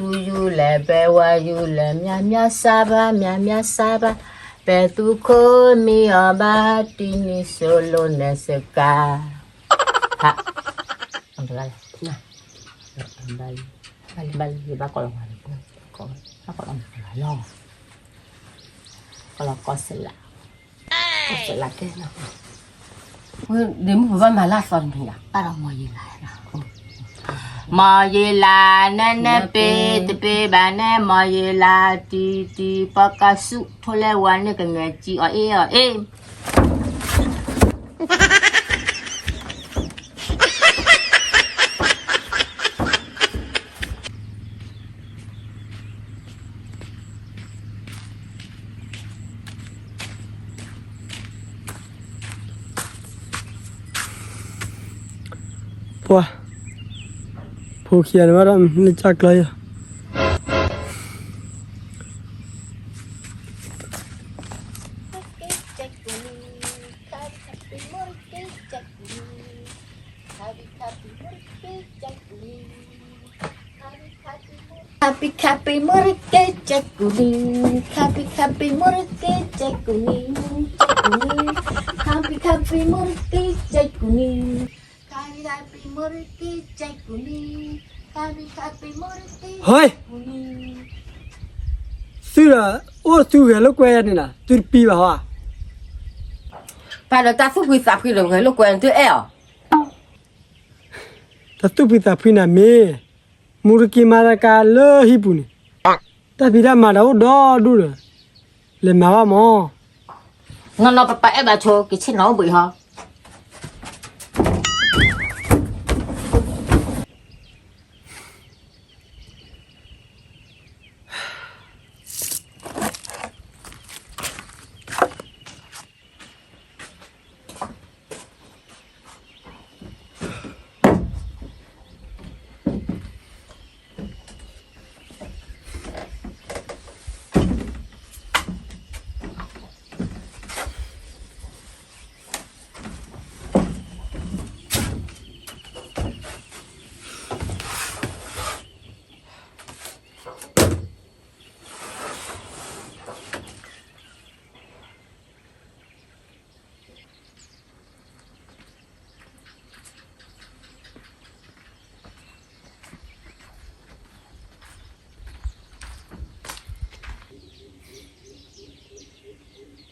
ယူၤယူၤလဲၣ် ဘဲဝါယူၤလဲၣ် မၠၣ်မၠၣ်စၢ်ဘၣ် မၠၣ်မၠၣ်စၢ်ဘၣ်, ပဲၤသူခိၣ်မံအီၤဘၣ် တံနံၤစိလိၤနဲၣ်စကၤ, ဟး, ဘၣ်လၢ ဘၣ်လၢ ဘၣ်လၢ ဘၣ်ကီးလီၤဝါလီၤ, ဘၣ်ကီးလီၤဝါလီၤ, ကီးလီၤကီၢ်စဲးလး, ကီၢ်စဲးလးကဲနီၤ, ဒ့မုၣ်ဖိဘၣ်မၤလၢအသီတမံၤလီၤ, ဘၣ်ဒီးမီၤယံၤလး, မီၤယံၤလး နဲနဲပ့ၤတပ့ၤဘၣ်နဲ မီၤယံၤလး တံၤတံၤ ပီကီၢ်ဆူၣ် ထိၣ်လဲဝါန့ၣ်ကမဲာ်ကံအီၤအ့ၣ်အီၤအ့ၣ် ပှၤ, ဖိခံဂၤန့ၣ်ဘၣ်ဒီး လၢကၢ်ကျီယီၤ, ခါပံခါပံမူတက့ ကဲကူလံ, ခါပံခါပံမူတက့ ကဲကူလံ, ကဲကူလံ, ခါပံခါပံမူတက့ ကဲကူလံ, ခါပံခါပံမူတက့ ကဲကူလံ, ခါပံခါပံမူတက့ ဟ့ၣ်, ကဲကူလံ, သုဒီး အိၣ်သုဂဲၤလိာ်ကွဲယၤန့ၣ်လီၤ, သုတပံဘၣ်ဟီဧါ, ပာ်ဒီးတၢ်သူၣ်ဖှံသးဖှံဒီးဂဲၤလိာ်ကွဲန့ၣ်သုအဲၣ်အီၤ, တၢ်သူၣ်ဖှံသးဖှံန့ၣ်မ့ၢ် မူတက့မၤတၢ်ကါလၢဟံၣ်ပူၤန့ၣ်, တၢ်ဖံးတၢ်မၤဒီးအိၣ်ဒီဒူၣ်ဒီး, လဲၤမၤဘၣ်မး, နီၢ်နီၢ်ပပၢ်အဲၣ်ဘၣ်ဆိ ကဆ့ၣ်နီၤအိၣ်ဘှံးဟီ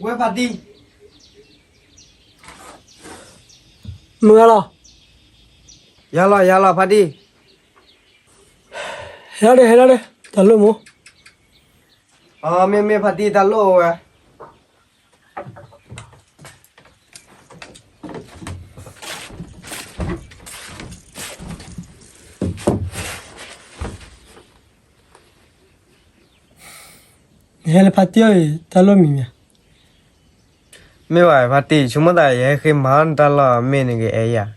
ဝဲဖါတံၢ်, မုၢ်ဂၤလီၤ, ယၤလီၤ ယၤလီၤ ဖါတံၢ်, ဟဲလီၤဒီး ဟဲလီၤဒီး တၢ်လိၣ်မး, အမ့ၢ်မ့ၢ်ဖါတံၢ်တၢ်လိၣ်ဝဲ နဟဲလၢဖါတံၢ်အံၤ တၢ်လိၣ်မံၤမံၤ, မ့ၢ်ဘၣ်ဖါတံၢ် ဆိကမိၣ်သး ယဟဲဃ့မၤနတၢ်လီၢ် မ့ၢ်နကအဲၣ်ယၤ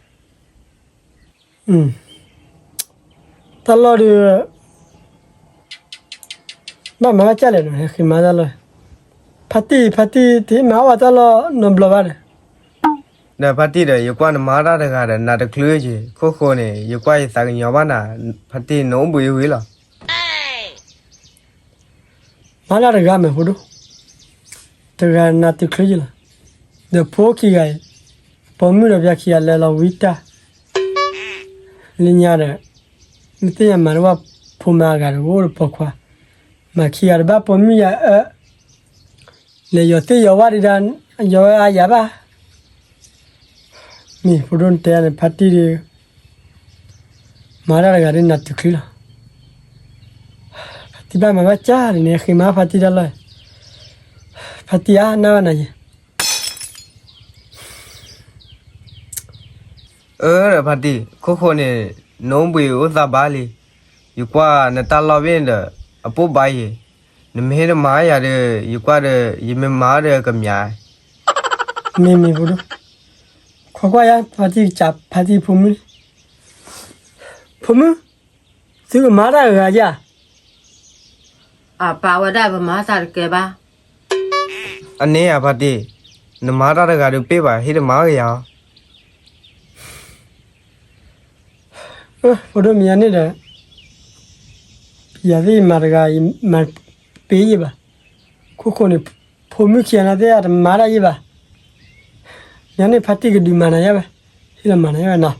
တၢ်လီၢ်ဒီး ဘၣ်မၤဘၣ်ကၢ်လဲၣ်နီၤ ဟဲဃ့မၤတၢ်လီၢ်, ဖါတံၢ် ဖါတံၢ် တဟ့ၣ်မၤအီၣ်ဘၣ်တၢ်လီၢ်နီတဘျီဘၣ်ဒီး, ဒီးဖါတံၢ်ဒီး ယကွၢ်နမၤတၢ်တဂၤဒီး နၤတချုးက့ၤ ခိၣ်ဃိန့ၣ် ယကွၢ်ယသးကညီၤဘၣ်နၤ, ဖါတံၢ် နအိၣ်ဘှံးဝံၤလီၤ. မၤတၢ်တဂၤမဲာ်ဖိဒိၣ်, တဂၤနၤတချုးက့ၤလီၤ, ဒီးဖိခံဂၤအံၤ, ပိာ်မုၣ်ဒီးပှၤခံဂၤလဲၤလီၤဝံတၢ်, လၢညါဒီး, မ့ၢ်သ့ၣ်ညါမၤတဝၢ်ဖိမါအဂၤတအိၣ်ဒီးပိာ်ခွါ, မၤခံဂၤတဘၣ်ပိာ်မုၣ်ယၤအၢ, လဲၤယီၤသ့ၣ်ယီၤဝၣ်ဒံးဒၣ်, ယီၤဝဲအါယၤဘၣ် မ့ၢ်ဖိဒိၣ်နတဲန့ၣ် ဖါတံၢ်ဒီး, မၤတၢ်တဂၤဒီးနၤတုၤချုးလီၤ. ဖါတံၢ်ဘၣ်မၤဘၣ်ကၢ်န့ၣ် ဃ့မၤဖါတံၢ်တၢ်လီၢ်, ဖါတံၢ်ဧါ နၢ်ဝဲနၤယဲ, အၢ ဖါတံၢ် ခိၣ်ဃိန့ၣ်, နအိၣ်ဘှံးအိၣ်သးဘၣ်လံ, ယကွၢ်နတၢ်လီၢ်ဘ့ၣ်န့ၣ်ဒီး, အပိၢ်ဘါယဲ, နမ့ၢ်ဟ့ၣ်တမၤယၤဒီး ယကွၢ်ဒီး ယမ့ၢ်မၤဒီးကမၠး မ့ၢ်မ့ၢ်ဖိဒိၣ်, ခွါကွၢ်ယါ ဖါတံၢ်ကစး ဖါတံၢ်ဖိမုၣ်, ဖိမုၣ်, သုကမၤတၢ်ဂၤယါ, အပာ်ဝဲဒၣ်ပမၤတၢ်တကဲဘၣ်, အန့ၣ်ဧါဖါတံၢ်, နမၤတၢ်တဂၤဒီးပ့ၢ်ဘၣ် ဟ့ၣ်တမၤကယၤအီၤ ဖိဒိၣ်မံၤယါန့ၣ်ဒီး, ယၤသ့ၣ်ယမၤတဂၤ ယမၤတပ့ၤယဲၢ်ဘၣ်. ခိၣ်ဃိန့ၣ် ဖိမုၣ်ခံဂၤန့ၣ်သ့ၣ်အတမၤတၢ်ယဲၢ်ဘၣ်. ယၤန့ၣ်ဖါတံၢ်ကဒုးမၤနၤယဲၢ်ဝဲ, ဟ့ၣ်လီၤမၤနၤယဲၢ်ဝဲနီ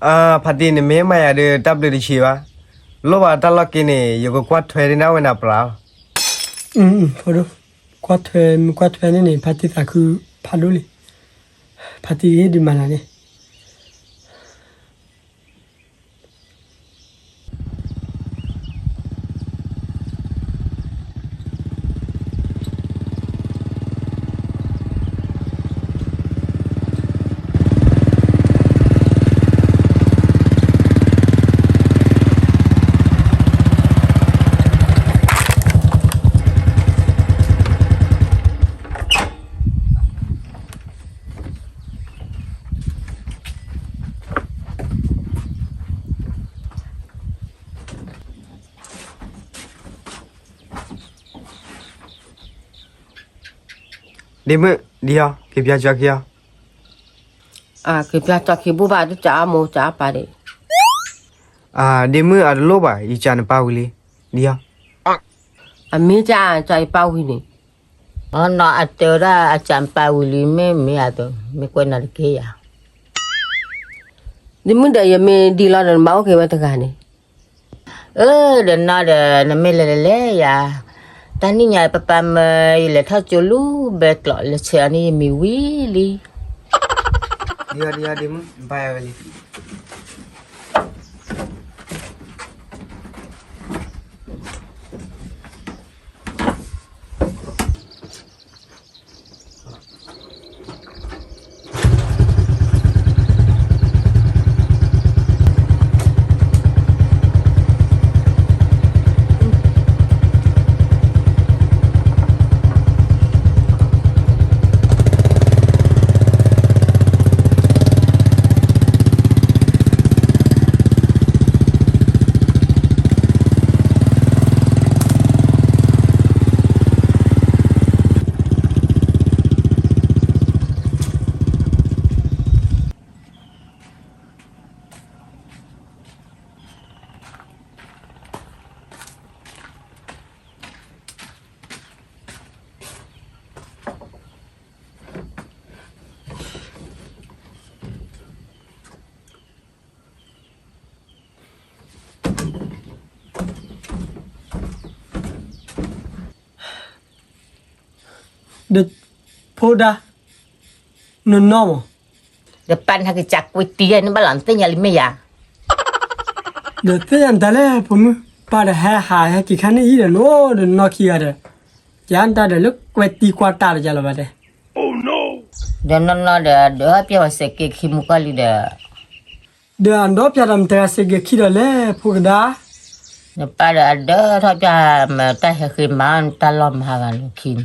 ၤ. ဖါတံၢ်န့ၣ်မ့ၢ်မၤယၤဒီးတၢ်ဘျုးတဆံးဘၣ်. လိၣ်ဘၣ်တၢ်လီၢ်က့န့ၣ် ယကကွၢ်ထွဲဒၣ်နၤဝဲနၤပျၢ်လီၤ. ဖိဒိၣ်, ကွၢ်ထွဲမ့ၢ်ကွၢ်ထွဲန့ၣ်န့ၣ် ဖါတံၢ်သးခုဖးဒိၣ်လံ. ဖါတံၢ်ကဟ့ၣ်ဒုးမၤနၤန့ၣ် ဒ့မုၣ်, ဒ်အီၤ, က့ၤပၠါကၠီခံအီၤ. က့ၤပၠါကၠီခံဘိၣ်ဘၣ် တၢ်အါမိၢ်တၢ်အါပၢ်ဒံး. ဒ့မုၣ်အတလိၣ်ဘၣ် ယကးနပၢ်ဝံၤလံ, ဒ်အီၤ. အမ့ၢ်တၢ်ကၠီယပၢ်ဝံၤန့ၣ်. အနီၢ်အတဲဝဲဒၣ်အကးနပၢ်ဝံၤလံ မ့ၢ်မ့ၢ်အသိး မ့ၢ်ကွဲးနၤတက့ၢ်ယၤ. ဒ့မုၣ်ဒီးယမ့ၢ်ဒ်လီၤဒီးနဘၣ်အိၣ်က့ၤဝဲတဂၤန့ၣ်. အၢ ဒီးနီၢ်ဒီး နမ့ၢ်လဲၤလဲၤလဲၤယၤ, တၢ်နံၣ်ညါပပၢ်မၢယလဲၤထီၣ်ကၠိလူၤဘဲကျိး လဲၤဆဲးအီၤန့ၣ်ယမံၤဝံၤလံ. ဒ်အီၤဒ်အီၤဒ့မုၣ် ဘါယၤဝဲလံ. ဒီးဖိဒါ, နနီၢ်မး, ဒီးပၢ်နဟဲကစၢ်ကွဲးတံၢ်ယဲၢ်န့ၣ်ဘၣ်လီၤ နသ့ၣ်ညါလံမ့ၢ်ယၤ. ဒီးသ့ၣ်ညါနတၢ်လဲၣ် ဖိမုၣ်, ပၢ်ဒီးဟဲဟးဟဲက့ၤခါန့ၣ်အံၤဒီး နအိၣ်ဒီးနီၢ်ခံဂၤဒီး, ယၤနတၢ်ဒီးလၢကွဲးတံၢ်ကွၢ်တၢ်ဒီးယၤလီၤဘၣ်တဲ. ဒီးနီၢ်နီၢ်ဒီး ဒၢထီၣ်ပျဲဝဲစဲးက့ၤခံမူကီၢ်လံဒီး ဒီးအဒိးပျဲဒီးမတၤဂၤစဲးက့ၤခံဒီးလဲၣ် ဖိကဒါ. နပၢ်ဒီးအဒၢထီၣ်ပျဲမတၢ်ဟဲဃ့မၤတၢ်လီၢ်မၤဂၤလၢခံန့ၣ်.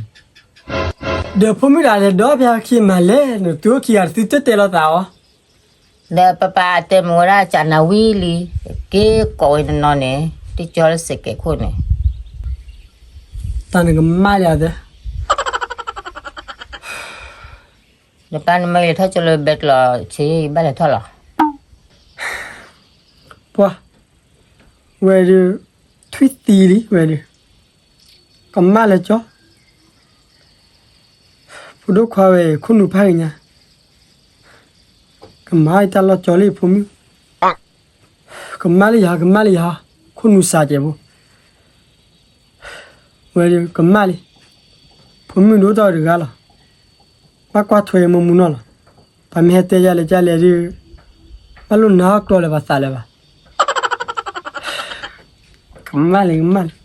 ဒီးဖိမုၣ်ဒၣ်လဲၤဒိးပျဲခံမၤလဲၣ် နသုအိၣ်ခံဂၤတသုတတဲလိာ်သးအီၤ. ဒီးပပၢ်တဲမ့ၢ်ဝဲဒၣ်ကးနၤဝံၤလံ, က့ၤကိးဝဲတနီၤန့ၣ် တကၠီလၢစဲးကဲးခိၣ်န့ၣ်. တၢ်နကမၣ်လံအသး နပၢ်နမၢယလဲၤထီၣ်ကၠိလၢဘဲကျိးဆ့ ယဘၣ်လဲၤထီၣ်လီၤ. ပှၤ, ဝဲဒုး, ထွံၣ်သံလံဝဲဒုး, ကမၣ်လၢကၠီ, ဖိဒိၣ်ခွါဝဲ ခိၣ်နူာ်ဖးဂ့ၤညါ, ကမၤတၢ်လီၢ်ကၠီလံဖိမုၣ်, ကမၣ်လၢယၤ ကမၣ်လၢယၤ, ခိၣ်နူာ်စးကဲးဖိ ဝဲဒုးကမၣ်လံ, ဖိမုၣ်ဒိၣ်ထီၣ်တဂၤလီၤ, ဘၣ်ကွၢ်ထွဲမိၢ်မူနီၢ်လီၤ, ပှၤမ့ၢ်ဟဲတဲယၤလဲၤကလဲၤဒုး, ဘၣ်လိၣ်နၤကျီၢ်လၢၤဘၣ်သးလၢၤဘၣ်, ကမၣ်လံ ကမၣ်လံ.